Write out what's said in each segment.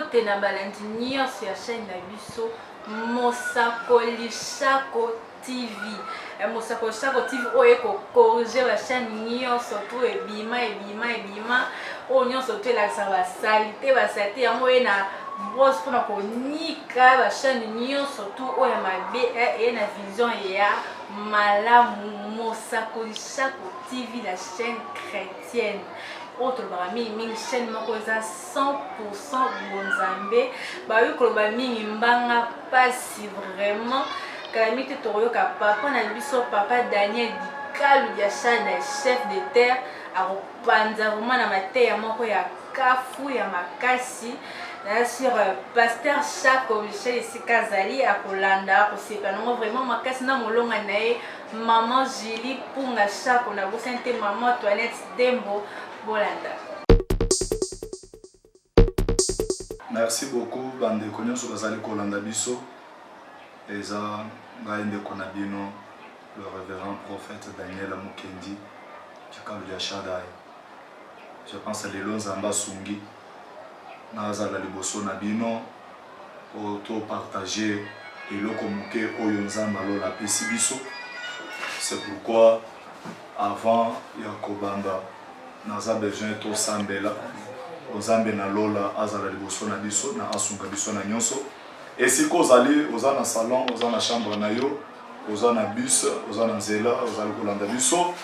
Mbote na balandi nyonso ya chaîne na biso Mosakoli Shako TV. Eh, Mosakoli Shako TV oyo eko corriger ba chaîne nyonso tout ebima ebima ebima oyo nyonso tout elakisa ba salite ba salite yango ye na brosse mpona konika ba chaîne nyonso tout oyo ya mabe eh, eye na vision ya malamu. Mosakoli Shako TV, la chaîne chrétienne oyo tolobaka mingi mingi, chaîne moko eza 100% bonzambe. Bayoki koloba mingi mbanga pasi vraiment. Kala mingi te tokoyoka papa na biso, papa Daniel Dikalu dia Shada, chef de terre, akopanza vraiment na mateya moko ya kafu ya makasi na sur pasteur Shako Michel. Esika azali akolanda, akosepela nango vraiment makasi na molonga na ye, maman Julie Punga Shako, na bosani te maman Toinette Dembo. Bolanda. Merci beaucoup bandeko nyonso bazali kolanda biso. Eza ngai ndeko na bino, le révérend prophète Daniel Mukendi Chakalu dia Shaddai. Je pense lelo Nzambe asungi nazala liboso na bino po to partager eloko moke oyo Nzambe alola apesi biso. C'est pourquoi avant ya kobanda, naza besoin tosambela Nzambe na lola azala liboso na biso na asunga biso na nyonso. Esika ozali, oza na salon, oza na chambre na yo, oza na bus, oza na nzela, ozali kolanda biso,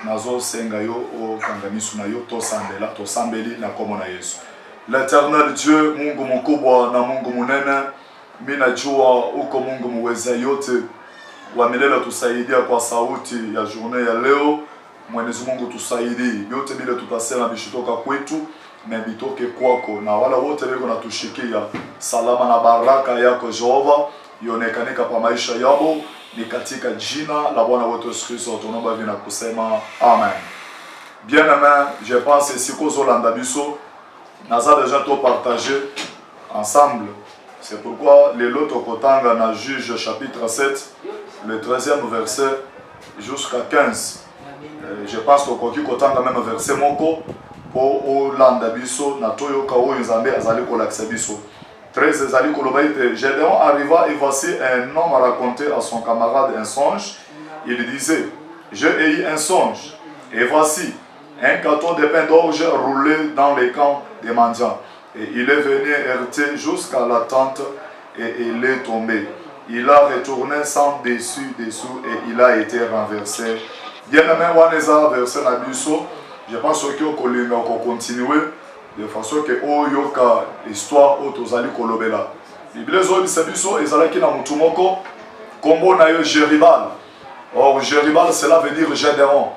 nazosenga yo okanga miso na yo, tosambela. Tosambeli na kombo na Yesu. L'Éternel Dieu, Mungu mkubwa na Mungu munene, mi najua uko Mungu muweza yote wa milele, tusaidia kwa sauti ya journée ya leo. Mwenyezi Mungu tusaidie, vyote vile tutasema vishitoka kwetu na vitoke kwako, na wala wote weko natushikia salama na baraka yako Jehova ionekanika pa maisha yabo, ni katika jina la Bwana wetu Yesu Kristo tunaomba hivi na kusema amen. Bien aimé, je pense esika ozolanda biso, naza besoin to partager ensemble. C'est pourquoi lelo tokotanga na Juge chapitre 7, le 13e verset jusqu'à 15. Je pense tokoki kotanga même verset moko mpo olanda biso na toyoka oyo Nzambe azali kolakisa biso. 13 ezali koloba ete Gédéon arriva et voici un homme racontait à son camarade un songe. Il disait: j'ai eu un songe et voici un gâteau de pain d'orge roulé dans les camps des mendiants, et il est venu heurter jusqu'à la tente et il est tombé. Il a retourné sans dessus dessous et il a été renversé. Bien aimé, wana eza verset na biso. Je pense soki okolinga okocontinue de façon ke oyoka histoire oyo tozali kolobela. Biblia ezoyebisa biso ezalaki na motu moko, kombo na ye Jeribal. Or Jeribal, cela veut dire Gédéon.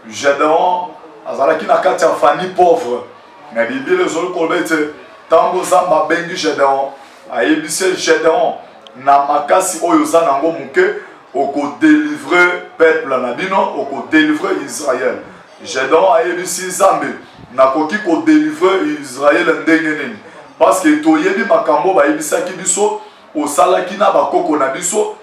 Gédéon azalaki na kati ya famille pauvre, mais Biblia ezali koloba ete ntango Nzambe abengi Gédéon, ayebisi Gédéon: na makasi oyo oza nango moke, okodelivre peuple na bino, okodelivre Israel. Gédéon ayebisi Nzambe: nakoki kodelivre Israel ndenge nini? Parce que toyebi makambo bayebisaki biso osalaki na bakoko na biso,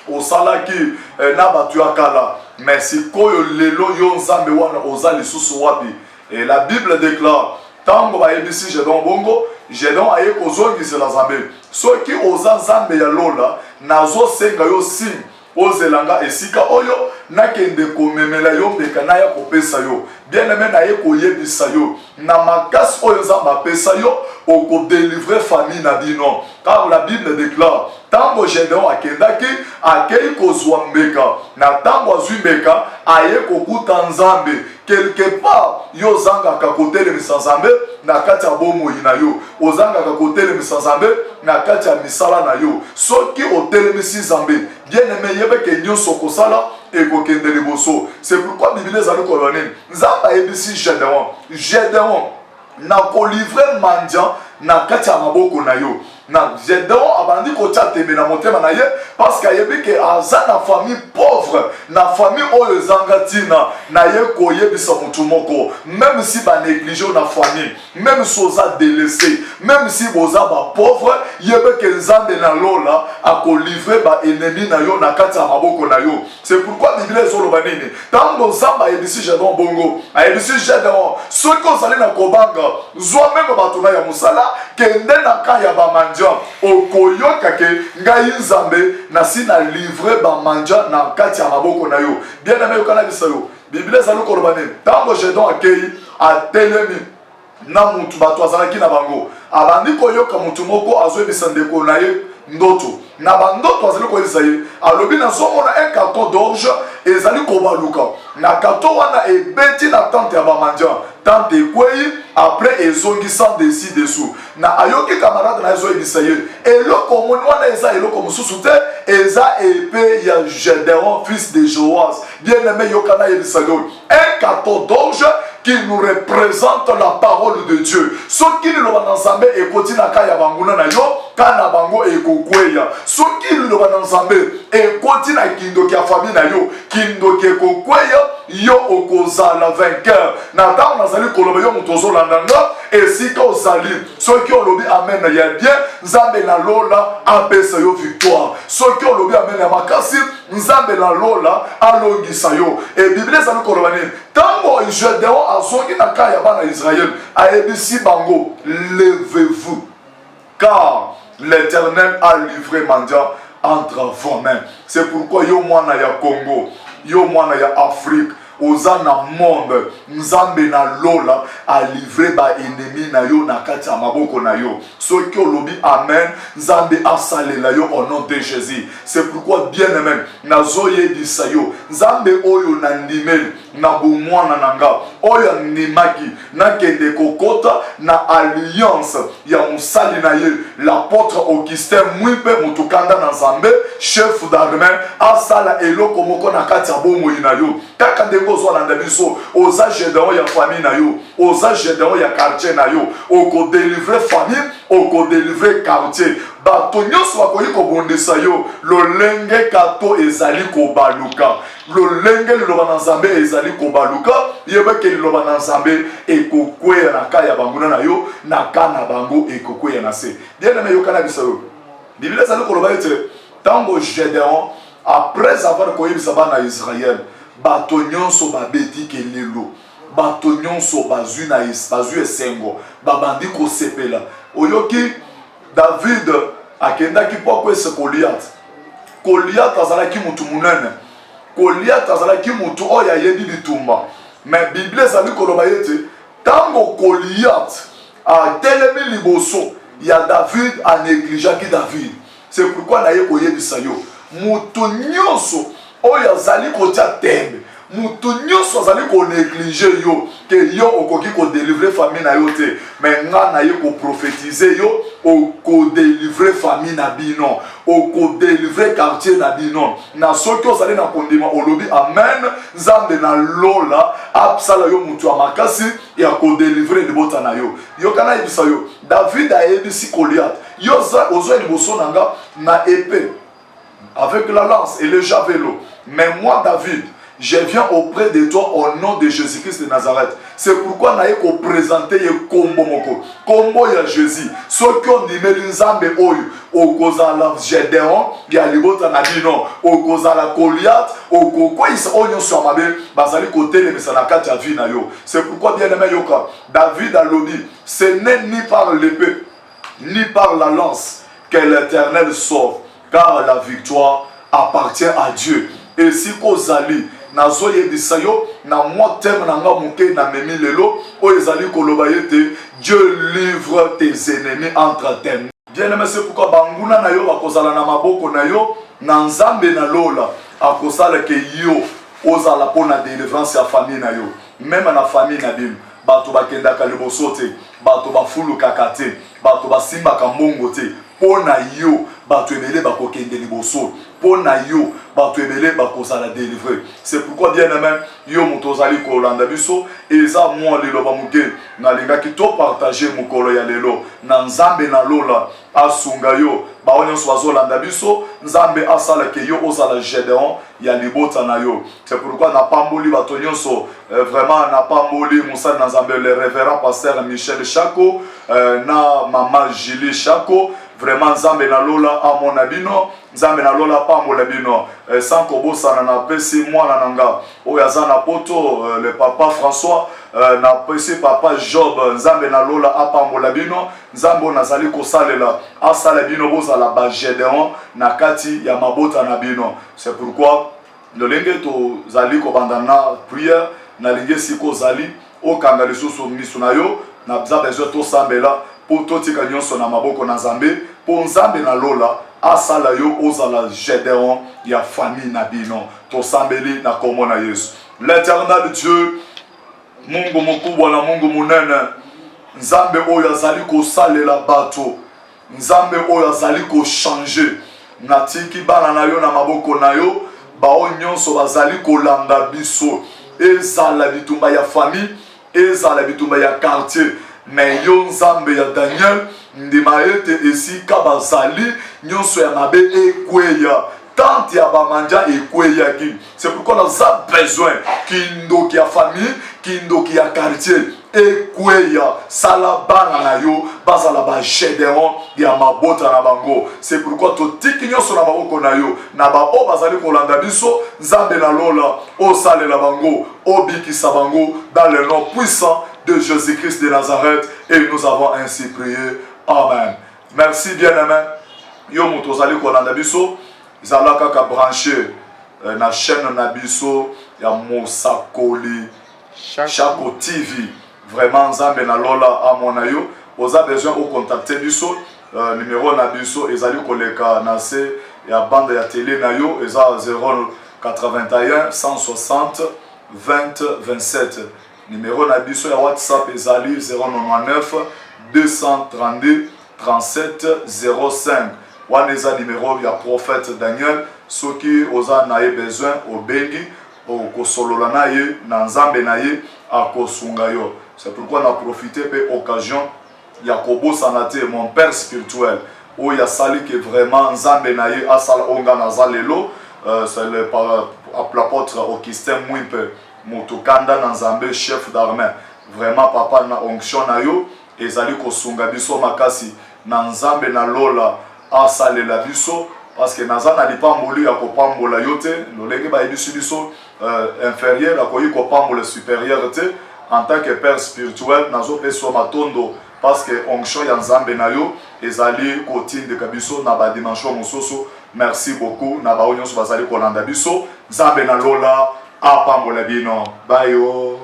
osalaki na bato ya kala, mais sikoyo lelo yo Nzambe wana oza lisusu wapi? Et la Bible déclare, ntango bayebisi Gédéon bongo, Gédéon aye kozongisela Nzambe: soki oza Nzambe ya lola, nazosenga yo signe, ozela nga esika oyo nakende komemela yo mbeka, naya kopesa yo. Bien aimé, naye koyebisa yo, na makasi oyo Nzambe apesa yo, okodelivre famille na bino. Car la Bible déclare, ntango Gédéon akendaki, akei kozwa mbeka, na ntango azwi mbeka, aye kokuta Nzambe. Quelque part yo ozangaka kotelemisa Nzambe na kati ya bomoi na yo, ozangaka kotelemisa Nzambe na kati ya misala na yo. Soki otelemisi Nzambe, bien aimé, yebeke nyonso kosala ekokende liboso. C'est pourquoi Biblia ezali koloba nini? Nzambe ayebisi Gédéon: Gédéon, nakolivre Madian na kati ya maboko na yo. Na Gedeon abandi kotia tembe na motema na ye parce que ayebi ke aza na famille pauvre, na famille oyo ezanga ntina. Na ye koyebisa motu moko, même si ba néglige na famille, même si oza délaissé, même si boza ba pauvre, yebe ke Nzambe na lola akolivre ba ennemi na yo na kati ya maboko na yo. C'est pourquoi Biblia ezoloba nini? Ntango Nzambe ayebisi Gedeon bongo, ayebisi Gedeon: soki ozali na kobanga, zwa meme bato na ya mosala, kende na camp ya Bamadian, okoyoka ke ngai Nzambe nasi na livre Bamadian na kati ya maboko na yo. Bien aimé, yoka nayebisa yo, Biblia ezali koloba nini? Ntango Gedeon akei, atelemi na mutu, bato azalaki na bango, abandi koyoka mutu moko azoyebisa ndeko na ye ndoto. Na bandoto azali koyebisa ye, alobi: nazomona un carton d'orge ezali kobaluka. Na carton wana ebeti na tente ya Bamadian, tente ekwei, après ezongi sans dessus dessous. Na ayoki camarade na ye ezoyebisa ye: eloko omoni wana eza eloko mosusu te, eza épée ya Gédéon, fils de Joas. Bien aimé, yoka nayebisa yo, un carton d'orge qui nous représente la parole de Dieu. Soki liloba na Nzambe ekoti na camp ya banguna na yo, camp na bango ekokweya. Soki liloba na Nzambe ekoti na kindoki ya famille na yo, kindoki ekokweya, yo okozala vainqueur. Na ntango nazali koloba, yo moto ozolanda nga esika ozali, soki olobi amen ya bien, Nzambe na lola apesa yo victoire. Soki olobi amen ya makasi, Nzambe na lola alongisa yo. E Biblia ezali koloba nini? Ntango Gedeon azongi na camp ya bana Israele, ayebisi bango: levez-vous, car l'Éternel a livré Madian entre vos mains. C'est pourquoi yo mwana ya Congo, yo mwana ya Afrique, oza na monde, Nzambe na lola alivre baennemi na yo na kati ya maboko na yo. Soki olobi amen, Nzambe asalela yo au nom de Jésus. C'est pourquoi, bien aimé, nazoyebisa yo, Nzambe oyo nandimeli na bomwana na nga, oyo andimaki nakende kokota na alliance ya mosali na ye, l'apôtre Augustin Mwimpe, motukanda na Nzambe, chef d'armée, asala eloko moko na kati ya bomoi na yo. Kaka ndenge ozolanda biso, oza Gédéon ya famille na yo, oza Gédéon ya quartier na yo. Okodelivre famille, okodelivre quartier. Bato nyonso bakoki kobundisa yo, lolenge kato ezali kobaluka, lolenge liloba na Nzambe ezali kobaluka, yebeke liloba na Nzambe ekokweya na camp ya banguna na yo, na camp na bango ekokweya na se. Bien aimé, yoka na biso yo, Biblia ezali koloba ete ntango Gédéon, après avoir koyebisa bana Israel, bato nyonso babeti kelelo, bato nyonso bazwi na bazwi esengo, babandi kosepela. Oyoki David akendaki mpo akwesa Goliath. Goliath azalaki motu monene, Goliath azalaki motu oyo ayebi bitumba. Mais Biblia ezali koloba ete ntango Goliath atelemi liboso ya David, anégligeaki David. C'est pourquoi naye koyebisa yo, moto nyonso oyo azali kotia tembe, moto nyonso azali konéglige yo ke yo okoki kodelivre famille na yo te, mais nga naye koprophétise yo: okodelivre famille na bino, okodelivre quartier na bino. Na soki ozali na kondima, olobi amen, Nzambe na lola asala yo moto ya makasi ya kodelivre libota na yo. Yoka nayebisa yo, David ayebisi Goliath: yo ozwa liboso na nga na épée avec la lance et le javelot, mais moi David, je viens auprès de toi au nom de Jésus-Christ de Nazareth. C'est pourquoi naye koprésente ye kombo moko, kombo ya Jésus. Soki ondimeli Nzambe oyo, okozala Gédéon ya libota na bino, okozala Goliath, okokweyisa oyo nyonso ya mabe bazali kotelemisa na kati ya vie na yo. C'est pourquoi, bien aimé, yoka, David alobi: ce n'est ni par l'épée ni par la lance que l'Éternel sauve, car la victoire appartient à Dieu. Esika ozali, nazoyebisa yo na mwa thème na nga moke namemi lelo oyo ezali koloba ete Dieu livre tes ennemis entre tes mains. Bien aimé, c'est pourquoi banguna na yo bakozala na maboko na yo. Na Nzambe na lola akosala ke yo ozala mpo na délivrance ya famille na yo. Même na famille na bino, bato bakendaka liboso te, bato bafulukaka te, bato basimbaka mbongo te mpo na yo. bato ebele bakokende liboso, mpo na yo bato ebele bakozala délivre. C'est pourquoi, bien aimé, yo moto ozali kolanda biso, eza mwa liloba moke nalingaki topartage mokolo ya lelo. Na Nzambe na lola asunga yo. Bao nyonso bazolanda biso, Nzambe asalake yo ozala Gédéon ya libota na yo. C'est pourquoi napamboli bato nyonso, vraiment napamboli mosali na Nzambe, le révérend pasteur Michel Chako, na mama Julie Chako. Vraiment, Nzambe na lola amona bino, Nzambe na lola apambola bino. Sans kobosana, napesi mwana na nga oyo aza na Poto, le papa François, napesi papa Job. Nzambe na lola apambola bino. Nzambe oyo nazali kosalela asala bino bozala bagédéon na kati ya mabota na bino. C'est pourquoi, lolenge tozali kobanda na prière, nalingi esika ozali okanga lisusu miso na yo. Naza besoin tosambela mpo totika nyonso na maboko na Nzambe, mpo Nzambe na lola asala yo ozala Gédéon ya famille na bino. Tosambeli na kombo na Yesu. L'Éternel Dieu, Mungu mokubwa na Mungu monene, Nzambe oyo azali kosalela bato, Nzambe oyo azali kochanger, natiki bana na yo na maboko na yo. Bao nyonso bazali kolanda biso, ezala bitumba ya famille, ezala bitumba ya quartier, mais yo Nzambe ya Daniel, ndima ete esika bazali nyonso ya mabe ekweya. Tente ya bamanja ekweyaki. C'est pourquoi naza besoin kindoki ya famille, kindoki ya quartier ekweya. Sala bana na yo bazala bagédéon ya mabota na bango. C'est pourquoi totiki nyonso na maboko na yo. Na baoyo bazali kolanda biso, Nzambe na lola osalela bango, obikisa bango, dans le nom puissant de Jésus-Christ de Nazareth, et nous avons ainsi prié. Amen. Merci, bien aimé, yo moto ozali kolanda biso. Ezala kaka branché na chaîne na biso ya Mosakoli Chako TV. Vraiment, Nzambe na lola amona yo. Oza besoin ocontacte biso, numéro na biso ezali koleka na se ya bande ya télé na yo, eza 081 160 20 27. Numéro na biso ya WhatsApp ezali 099 232 37 05. Wana eza numéro ya prophète Daniel. Soki oza na ye besoin, obengi, okosolola na ye, na Nzambe na ye akosunga yo. C'est pourquoi na profite mpe occasion ya kobosana te mon père spirituel oyo asali ke vraiment Nzambe na ye asala oyo nga naza lelo, c'est le l'apôtre Augustin Mwimpe, moto kanda na Nzambe, chef d'armée. Vraiment papa, na onction na yo ezali kosunga biso makasi. Na Nzambe na lola asalela biso, parce que naza na lipamboli ya kopambola yo te. Lolenge bayebisi biso, inférieur akoki kopambola supérieur te. En tant que père spirituel, nazopesa yo matondo, parce que onction ya Nzambe na yo ezali kotindika biso na badimension mosusu. Merci beaucoup na bao nyonso bazali kolanda biso. Nzambe na lola apambola bino bayo.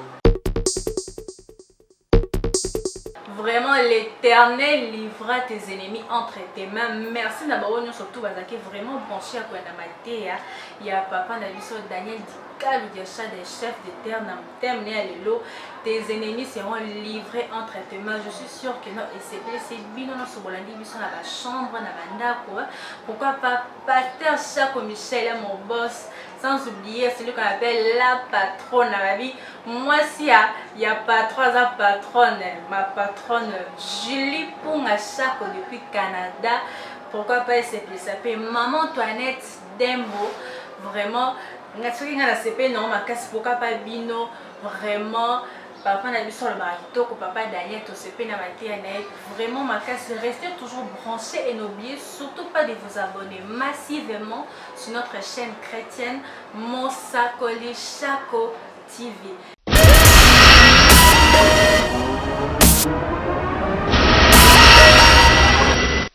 Vraiment, l'Éternel livrera tes ennemis entre tes mains. Merci na bango surtout bazaki vraiment branché à kolanda mateya ya papa na biso Daniel Dikalu Diasha, des chefs de terre, na thème ya lelo: tes ennemis seront livrés entre tes mains. Je suis sûre que non, esepelisi bino nyonso bolandi biso na bachambre, na bandako. Pourquoi pas pasteur Chaco Michel, mon boss, sans oublier celui qu'on appelle la patronne na babi mwasi ya patron, aza patronne, ma patronne Julie Punga Chako depuis Canada. Pourquoi pas esepelisa mpe maman Antoinette Dembo. Vraiment, soki ngai nasepeli nango makasi, pourquoi pas bino? Vraiment, papa na biso alobaka kitoko, papa Daniel, tosepeli na mateya na ye vraiment makasi. Restez toujours branchés et n'oubliez surtout pas de vous abonner massivement sur notre chaîne chrétienne Mosakoli Chako TV.